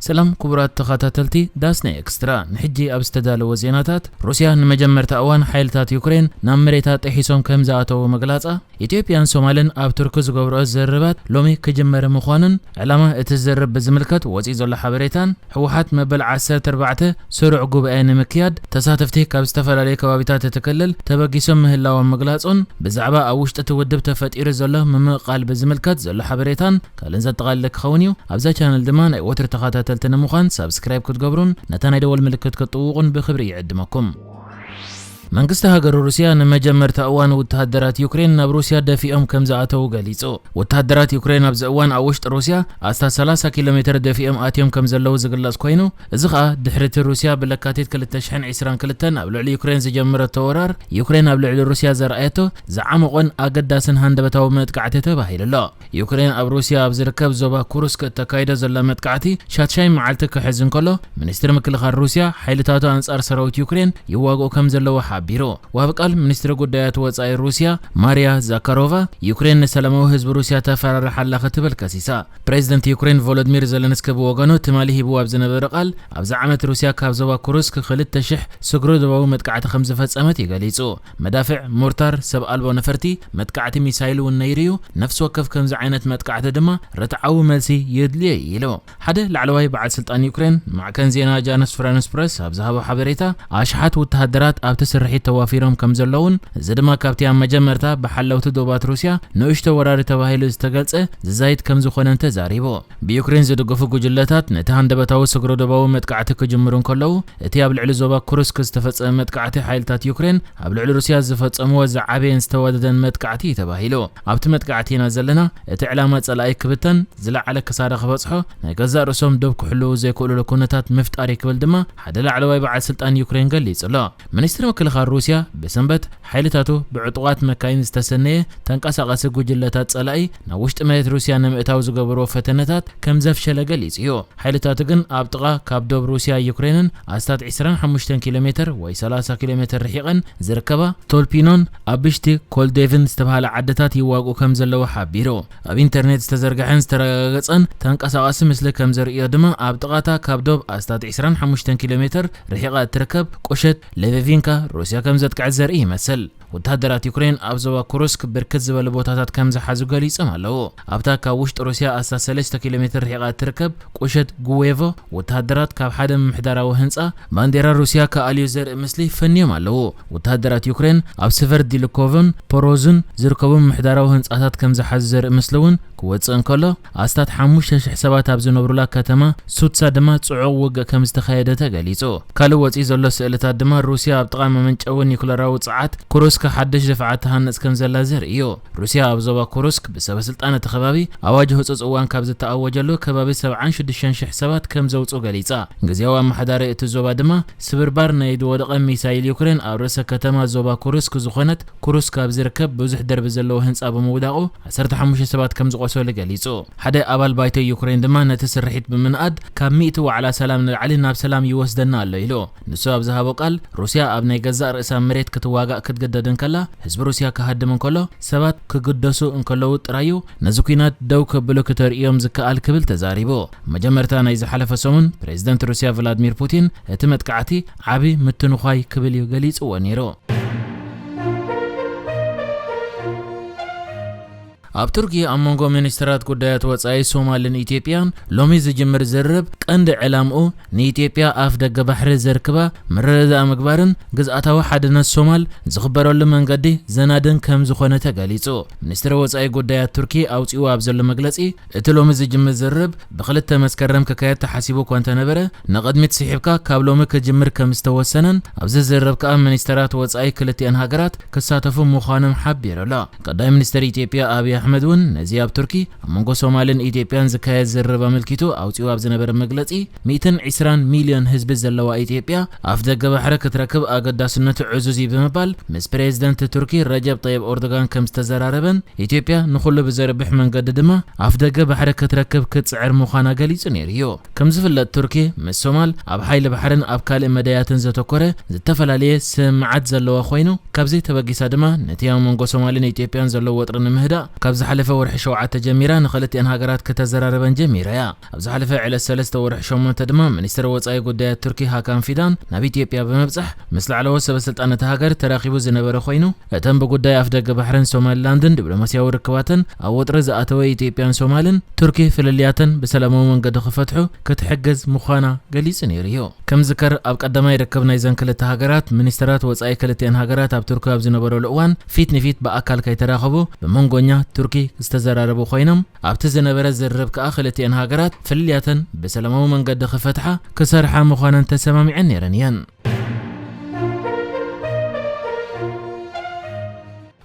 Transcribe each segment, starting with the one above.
ሰላም ክቡራት ተኸታተልቲ ዳስና ኤክስትራ፣ ንሕጂ ኣብ ዝተዳለወ ዜናታት፣ ሩስያ ንመጀመርታ እዋን ሓይልታት ዩክሬን ናብ መሬታ ጥሒሶም ከም ዝኣተዉ ምግላጻ፣ ኢትዮጵያን ሶማልን ኣብ ቱርኪ ዝገብርኦ ዝርርባት ሎሚ ክጅመር ምዃኑን ዕላማ እቲ ዝርርብ ብዝምልከት ወጺኡ ዘሎ ሓበሬታን፣ ህወሓት መበል ዓሰርተ ኣርባዕተ ስሩዕ ጉባኤ ንምክያድ ተሳተፍቲ ካብ ዝተፈላለዩ ከባቢታት እቲ ክልል ተበጊሶም ምህላዎም ምግላጹን፣ ብዛዕባ ኣብ ውሽጢ እቲ ውድብ ተፈጢሩ ዘሎ ምምቕቓል ብዝምልከት ዘሎ ሓበሬታን ካልእን ዘጠቓለለ ክኸውን እዩ። ኣብዛ ቻነል ድማ ናይ ወትሩ ተኸታተልቲ ንምዃን ሳብስክራይብ ክትገብሩን ነታ ናይ ደወል ምልክት ክትጥውቑን ብክብሪ ይዕድመኩም። መንግስቲ ሃገር ሩስያ ንመጀመርታ እዋን ወተሃደራት ዩክሬን ናብ ሩስያ ደፊኦም ከም ዝኣተዉ ገሊጹ። ወተሃደራት ዩክሬን ኣብዚ እዋን ኣብ ውሽጢ ሩስያ ኣስታት ሰላሳ ኪሎ ሜትር ደፊኦም ኣትዮም ከም ዘለዉ ዝግለጽ ኮይኑ፣ እዚ ኸኣ ድሕሪ እቲ ሩስያ ብለካቲት ክልተ ሽሕን ዕስራን ክልተን ኣብ ልዕሊ ዩክሬን ዝጀመረቶ ወራር፣ ዩክሬን ኣብ ልዕሊ ሩስያ ዘርኣየቶ ዝዓመቖን ኣገዳስን ሃንደበታዊ መጥቃዕቲ ተባሂሉ ኣሎ። ዩክሬን ኣብ ሩስያ ኣብ ዝርከብ ዞባ ኩርስክ እተካይዶ ዘላ መጥቃዕቲ ሻድሻይ መዓልቲ ክሕዝ እንከሎ፣ ሚኒስትሪ ምክልኻል ሩስያ ሓይልታቱ ኣንጻር ሰራዊት ዩክሬን ይዋግኡ ከም ዘለዉ ሓቢሩ። ወሃቢ ቃል ሚኒስትሪ ጉዳያት ወጻኢ ሩስያ ማርያ ዛካሮቫ፣ ዩክሬን ንሰላማዊ ህዝቢ ሩስያ ተፈራርሕ ኣላ ክትብል ከሲሳ። ፕሬዚደንት ዩክሬን ቮሎዲሚር ዘለንስኪ ብወገኑ ትማሊ ሂብዎ ኣብ ዝነበረ ቃል፣ ኣብዚ ዓመት ሩስያ ካብ ዞባ ኩርስክ ክልተ ሽሕ ስግረ ዶባዊ መጥቃዕቲ ከም ዝፈጸመት እዩ ገሊጹ። መዳፍዕ፣ ሞርታር፣ ሰብ ኣልቦ ነፈርቲ፣ መጥቃዕቲ ሚሳይል እውን ነይሩ እዩ። ነፍሲ ወከፍ ከምዚ ዓይነት መጥቃዕቲ ድማ ርትዓዊ መልሲ የድልዮ እዩ ኢሉ። ሓደ ላዕለዋይ በዓል ስልጣን ዩክሬን ንማዕከን ዜና ኣጃንስ ፍራንስ ፕረስ ኣብ ዝሃቦ ሓበሬታ፣ ኣሽሓት ወተሃደራት ኣብቲ ስርሒት ተዋፊሮም ከም ዘለውን፣ እዚ ድማ ካብቲ ኣብ መጀመርታ ብሓለውቲ ዶባት ሩስያ ንእሽቶ ወራሪ ተባሂሉ ዝተገልጸ ዝዛይድ ከም ዝኾነን ተዛሪቡ። ብዩክሬን ዝድገፉ ጉጅለታት ነቲ ሃንደበታዊ ስግረ ዶባዊ መጥቃዕቲ ክጅምሩ እንከለዉ፣ እቲ ኣብ ልዕሊ ዞባ ኩርስክ ዝተፈጸመ መጥቃዕቲ ሓይልታት ዩክሬን ኣብ ልዕሊ ሩስያ ዝፈጸምዎ ዝዓበየን ዝተዋደደን መጥቃዕቲ እዩ ተባሂሉ። ኣብቲ መጥቃዕቲ ኢና ዘለና፣ እቲ ዕላማ ጸላኢ ክብተን፣ ዝለዓለ ክሳራ ክበጽሖ፣ ናይ ገዛእ ርእሶም ዶብ ክሕልዉ ዘይክእሉሉ ኩነታት ምፍጣር እዩ ክብል ድማ ሓደ ላዕለዋይ በዓል ስልጣን ዩክሬን ገሊጹ ኣሎ። ሚኒስትሪ ምክልኻል ሩስያ ብሰንበት ሓይልታቱ ብዕጡቓት መካይን ዝተሰነየ ተንቀሳቓሲ ጉጅለታት ጸላኢ ናብ ውሽጢ መሬት ሩስያ ንምእታው ዝገበርዎ ፈተነታት ከም ዘፍሸለ ገሊጹ እዩ። ሓይልታቱ ግን ኣብ ጥቓ ካብ ዶብ ሩስያ ዩክሬንን ኣስታት ዕስራን ሓሙሽተን ኪሎ ሜትር ወይ ሰላሳ ኪሎ ሜትር ርሒቐን ዝርከባ ቶልፒኖን ኣብሽቲ ኮልዴቭን ዝተባህላ ዓድታት ይዋግኡ ከም ዘለዉ ሓቢሩ። ኣብ ኢንተርኔት ዝተዘርግሐን ዝተረጋገጸን ተንቀሳቓሲ ምስሊ ከም ዘርእዮ ድማ፣ ኣብ ጥቓታ ካብ ዶብ ኣስታት ዕስራን ሓሙሽተን ኪሎ ሜትር ርሒቓ እትርከብ ቁሸት ሌቬቪንካ ሩስያ ከም ዘጥቅዐት ዘርኢ ይመስል። ወተሃደራት ዩክሬን ኣብ ዞባ ኩርስክ ብርክት ዝበሉ ቦታታት ከም ዝሓዙ ገሊጾም ኣለዉ። ኣብታ ካብ ውሽጢ ሩስያ ኣስታት ሰለስተ ኪሎ ሜትር ርሒቓ እትርከብ ቁሸት ጉዌቮ፣ ወተሃደራት ካብ ሓደ ምምሕዳራዊ ህንጻ ባንዴራ ሩስያ ክኣልዩ ዘርኢ ምስሊ ፈንዮም ኣለዉ። ወተሃደራት ዩክሬን ኣብ ስቨርዲልኮቭን ፖሮዝን ዝርከቡ ምምሕዳራዊ ህንጻታት ከም ዝሓዙ ዘርኢ ምስሊ እውን ክወጽእ እንከሎ፣ ኣስታት ሓሙሽተ ሽሕ ሰባት ኣብ ዝነብሩላ ከተማ ሱትሳ ድማ ጽዑቕ ውግእ ከም ዝተኻየደ ተገሊጹ። ካልእ ወጺኡ ዘሎ ስእልታት ድማ ሩስያ ኣብ ጥቓ መመንጨዊ ኒኩለራዊ ጸዓት ኩርስክ ሓድሽ ደፍዓት ትሃንጽ ከም ዘላ ዘርኢ እዩ። ሩስያ ኣብ ዞባ ኩርስክ ብሰበ ስልጣን እቲ ከባቢ ኣዋጅ ህጹጽ እዋን ካብ ዝተኣወጀሉ ከባቢ ሰብዓን ሽዱሽተን ሽሕ ሰባት ከም ዘውጽኡ ገሊጻ። ግዝያዊ ኣመሓዳሪ እቲ ዞባ ድማ ስብርባር ናይ ዝወደቐ ሚሳይል ዩክሬን ኣብ ርእሰ ከተማ ዞባ ኩርስክ ዝኾነት ኩርስክ ኣብ ዝርከብ ብዙሕ ደርቢ ዘለዎ ህንጻ ብምውዳቑ ዓሰርተ ሓሙሽተ ሰባት ከም ዝቖሰሉ ገሊጹ። ሓደ ኣባል ባይቶ ዩክሬን ድማ ነቲ ስርሒት ብምንኣድ ካብ ሚእቲ ዋዕላ ሰላም ንላዕሊ ናብ ሰላም ይወስደና ኣሎ ኢሉ። ንሱ ኣብ ዝሃቦ ቃል፣ ሩስያ ኣብ ናይ ገዛእ ርእሳ መሬት ክትዋጋእ ክትግደድ እንከላ፣ ህዝቢ ሩስያ ክሃድም እንከሎ፣ ሰባት ክግደሱ እንከለዉ ጥራዩ ነዚ ኲናት ደው ከብሉ ክተርእዮም ዝከኣል ክብል ተዛሪቡ። መጀመርታ ናይ ዝሓለፈ ሰሙን ፕሬዚደንት ሩስያ ቭላድሚር ፑቲን እቲ መጥቃዕቲ ዓቢ ምትንዃይ ክብል እዩ ገሊጽዎ ነይሩ። ኣብ ቱርኪ ኣብ መንጎ ሚኒስትራት ጉዳያት ወጻኢ ሶማልን ኢትዮጵያን ሎሚ ዝጅምር ዝርርብ ቀንዲ ዕላምኡ ንኢትዮጵያ ኣፍ ደገ ባሕሪ ዘርክባ ምርድዳእ ምግባርን ግዝኣታዊ ሓድነት ሶማል ዝኽበረሉ መንገዲ ዘናድን ከም ዝኾነ ተገሊጹ። ሚኒስትሪ ወጻኢ ጉዳያት ቱርኪ ኣውጺኡ ኣብ ዘሎ መግለጺ፣ እቲ ሎሚ ዝጅምር ዝርርብ ብክልተ መስከረም ክካየድ ተሓሲቡ እኳ እንተነበረ፣ ንቕድሚት ስሒብካ ካብ ሎሚ ክጅምር ከም ዝተወሰነን፣ ኣብዚ ዝርርብ ከኣ ሚኒስተራት ወጻኢ ክልቲኣን ሃገራት ክሳተፉ ምዃኖም ሓቢሩ ኣሎ። ቀዳማይ ሚኒስተር ኢትዮጵያ ኣብይ ኣሕመድ እውን ነዚ ኣብ ቱርኪ ኣብ መንጎ ሶማልን ኢትዮጵያን ዝካየድ ዝርርብ ኣመልኪቱ ኣውጺኡ ኣብ ዝነበረ መግለጺ፣ ሚእትን ዕስራን ሚልዮን ህዝቢ ዘለዋ ኢትዮጵያ ኣፍ ደገ ባሕሪ ክትረክብ ኣገዳስነቱ ዕዙዝ እዩ ብምባል፣ ምስ ፕሬዚደንት ቱርኪ ረጀብ ጠይብ ኦርዶጋን ከም ዝተዘራረበን፣ ኢትዮጵያ ንኹሉ ብዘርብሕ መንገዲ ድማ ኣፍ ደገ ባሕሪ ክትረክብ ክትጽዕር ምዃና ገሊጹ ነይሩ እዩ። ከም ዝፍለጥ፣ ቱርኪ ምስ ሶማል ኣብ ሓይሊ ባሕርን ኣብ ካልእ መዳያትን ዘተኮረ ዝተፈላለየ ስምምዓት ዘለዋ ኮይኑ፣ ካብዚ ተበጊሳ ድማ ነቲ ኣብ መንጎ ሶማልን ኢትዮጵያን ዘሎ ወጥሪ ንምህዳእ ኣብ ዝሓለፈ ወርሒ ሸውዓተ ጀሚራ ንኽልቲኣን ሃገራት ከተዘራርበን ጀሚራ እያ። ኣብ ዝሓለፈ ዕለት ሰለስተ ወርሒ ሸሞንተ ድማ ሚኒስትር ወጻኢ ጉዳያት ቱርኪ ሃካን ፊዳን ናብ ኢትዮጵያ ብምብጻሕ ምስ ላዕለዎት ሰበስልጣን እታ ሃገር ተራኺቡ ዝነበረ ኮይኑ፣ እተን ብጉዳይ ኣፍደገ ባሕርን ሶማሊላንድን ዲፕሎማስያዊ ርክባተን ኣብ ወጥሪ ዝኣተወ ኢትዮጵያን ሶማልን፣ ቱርኪ ፍልልያተን ብሰላማዊ መንገዲ ክፈትሑ ክትሕግዝ ምዃና ገሊጹ ነይሩ እዩ። ከም ዝከር ኣብ ቀዳማይ ርክብ ናይዘን ክልተ ሃገራት፣ ሚኒስትራት ወጻኢ ክልቲኣን ሃገራት ኣብ ቱርኪ ኣብ ዝነበረሉ እዋን ፊት ንፊት ብኣካል ከይተራኸቡ ብመንጎኛ ቱርኪ ዝተዘራረቡ ኮይኖም፣ ኣብቲ ዝነበረ ዝርርብ ከኣ ክልቲኣን ሃገራት ፍልልያተን ብሰላማዊ መንገዲ ክፈትሓ ክሰርሓ ምዃነን ተሰማሚዐን ነይረን እየን።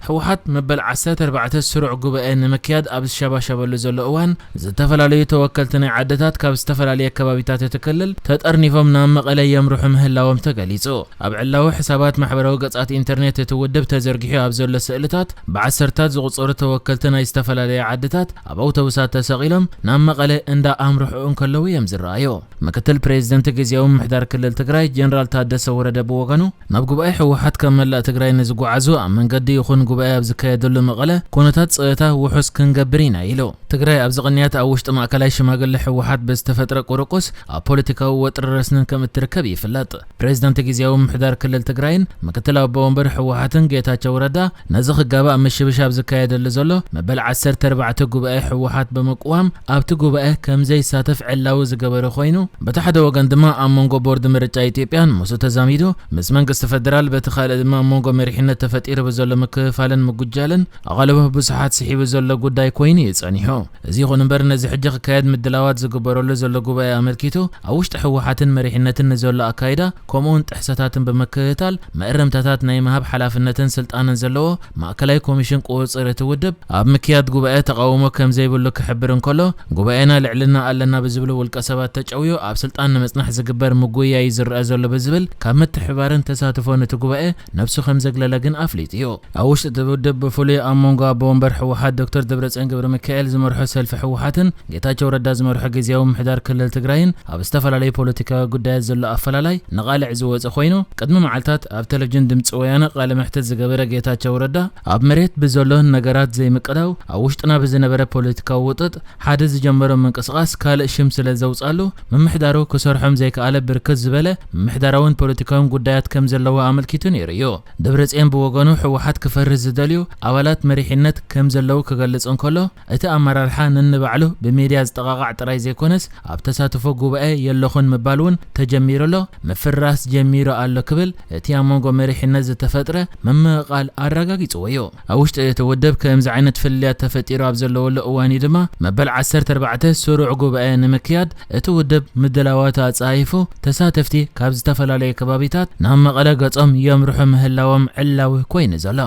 ህወሓት መበል ዓሰርተ ኣርባዕተ ስሩዕ ጉባኤ ንምክያድ ኣብ ዝሸባሸበሉ ዘሎ እዋን፣ ዝተፈላለዩ ተወከልቲ ናይ ዓድታት ካብ ዝተፈላለየ ከባቢታት እቲ ክልል ተጠርኒፎም ናብ መቐለ የምርሑ ምህላዎም ተገሊጹ። ኣብ ዕላዊ ሕሳባት ማሕበራዊ ገጻት ኢንተርኔት እቲ ውድብ ተዘርጊሑ ኣብ ዘሎ ስእልታት፣ ብዓሰርታት ዝቑጸሩ ተወከልቲ ናይ ዝተፈላለየ ዓድታት ኣብ ኣውቶቡሳት ተሰቒሎም ናብ መቐለ እንዳ ኣምርሑ እንከለዉ እዮም ዝረኣዩ። ምክትል ፕሬዚደንት ግዜያዊ ምምሕዳር ክልል ትግራይ ጀነራል ታደሰ ወረደ ብወገኑ፣ ናብ ጉባኤ ህወሓት ካብ መላእ ትግራይ ንዝጓዓዙ ኣብ መንገዲ ይኹን ጉባኤ ኣብ ዝካየደሉ መቐለ ኩነታት ጸጥታ ውሑስ ክንገብር ኢና ኢሉ። ትግራይ ኣብዚ ቅንያት ኣብ ውሽጢ ማእከላይ ሽማግለ ህወሓት ብዝተፈጥረ ቁርቁስ ኣብ ፖለቲካዊ ወጥሪ ረስንን ከም እትርከብ ይፍለጥ። ፕሬዚዳንት ግዜያዊ ምምሕዳር ክልል ትግራይን ምክትል ኣቦ ወንበር ህወሓትን ጌታቸው ረዳ ነዚ ክጋባእ ምሽብሻብ ዝካየደሉ ዘሎ መበል ዓሰርተ ኣርባዕተ ጉባኤ ህወሓት ብምቅዋም ኣብቲ ጉባኤ ከም ዘይሳተፍ ዕላዊ ዝገበረ ኮይኑ፣ በቲ ሓደ ወገን ድማ ኣብ መንጎ ቦርድ ምርጫ ኢትዮጵያን ምስኡ ተዛሚዱ ምስ መንግስቲ ፈደራል፣ በቲ ካልእ ድማ ኣብ መንጎ መሪሕነት ተፈጢሩ ብዘሎ ምክፍፋልን ምጉጃልን ኣቓልቦ ብዙሓት ስሒቡ ዘሎ ጉዳይ ኮይኑ እዩ ጸኒሑ። እዚ ይኹን እምበር ነዚ ሕጂ ክካየድ ምድላዋት ዝግበረሉ ዘሎ ጉባኤ ኣመልኪቱ ኣብ ውሽጢ ህወሓትን መሪሕነትን ንዘሎ ኣካይዳ ከምኡውን ጥሕሰታትን ብምክትታል መእረምታታት ናይ ምሃብ ሓላፍነትን ስልጣንን ዘለዎ ማእከላይ ኮሚሽን ቁጽጽር እቲ ውድብ ኣብ ምክያድ ጉባኤ ተቓውሞ ከም ዘይብሉ ክሕብር እንከሎ፣ ጉባኤና ልዕልና ኣለና ብዝብሉ ውልቀ ሰባት ተጨውዩ ኣብ ስልጣን ንምጽናሕ ዝግበር ምጉያይ እዩ ዝረኣ ዘሎ ብዝብል ካብ ምትሕባርን ተሳትፎን እቲ ጉባኤ ነብሱ ከም ዘግለለ ግን ኣፍሊጡ እዩ። ኣብ ውሽጢ እቲ ውድብ ብፍሉይ ኣብ መንጎ ኣቦ ወንበር ህወሓት ዶክተር ደብረጽዮን ገብረ ሚካኤል ዝመርሖ ሰልፊ ህወሓትን ጌታቸው ረዳ ዝመርሖ ግዜያዊ ምምሕዳር ክልል ትግራይን ኣብ ዝተፈላለዩ ፖለቲካዊ ጉዳያት ዘሎ ኣፈላላይ ንቓልዕ ዝወፀ ኮይኑ፣ ቅድሚ መዓልታት ኣብ ቴሌቪዥን ድምፂ ወያነ ቃለ መሕትት ዝገበረ ጌታቸው ረዳ፣ ኣብ መሬት ብዘሎ ነገራት ዘይምቅዳው፣ ኣብ ውሽጥና ብዝነበረ ፖለቲካዊ ውጥጥ ሓደ ዝጀመሮ ምንቅስቃስ ካልእ ሽም ስለ ዘውፃሉ፣ ምምሕዳሩ ክሰርሖም ዘይከኣለ ብርክት ዝበለ ምምሕዳራውን ፖለቲካውን ጉዳያት ከም ዘለዎ ኣመልኪቱ ነይሩ እዩ። ደብረጽዮን ብወገኑ፣ ህወሓት ክፈርስ ዝደልዩ ኣባላት መሪሕነት ከም ዘለዉ ክገልጽ እንከሎ፣ እቲ ኣመራርሓ ነንባዕሉ ብሜድያ ዝጠቓቓዕ ጥራይ ዘይኮነስ፣ ኣብ ተሳትፎ ጉባኤ የለኹን ምባል እውን ተጀሚሩ ኣሎ፣ ምፍራስ ጀሚሩ ኣሎ ክብል እቲ ኣብ መንጎ መሪሕነት ዝተፈጥረ ምምቕቓል ኣረጋጊጽዎ እዩ። ኣብ ውሽጢ እቲ ውድብ ከምዚ ዓይነት ፍልልያት ተፈጢሩ ኣብ ዘለወሉ እዋን እዩ ድማ፣ መበል ዓሰርተ ኣርባዕተ ስሩዕ ጉባኤ ንምክያድ እቲ ውድብ ምድላዋቱ ኣጻይፉ፣ ተሳተፍቲ ካብ ዝተፈላለዩ ከባቢታት ናብ መቐለ ገጾም የምርሑ ምህላዎም ዕላዊ ኮይኑ ዘሎ።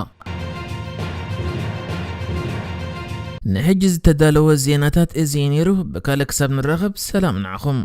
ንሕጂ ዝተዳለወ ዜናታት እዚ እዩ ነይሩ። ብካልእ ክሳብ ንራኸብ፣ ሰላም ንዓኹም።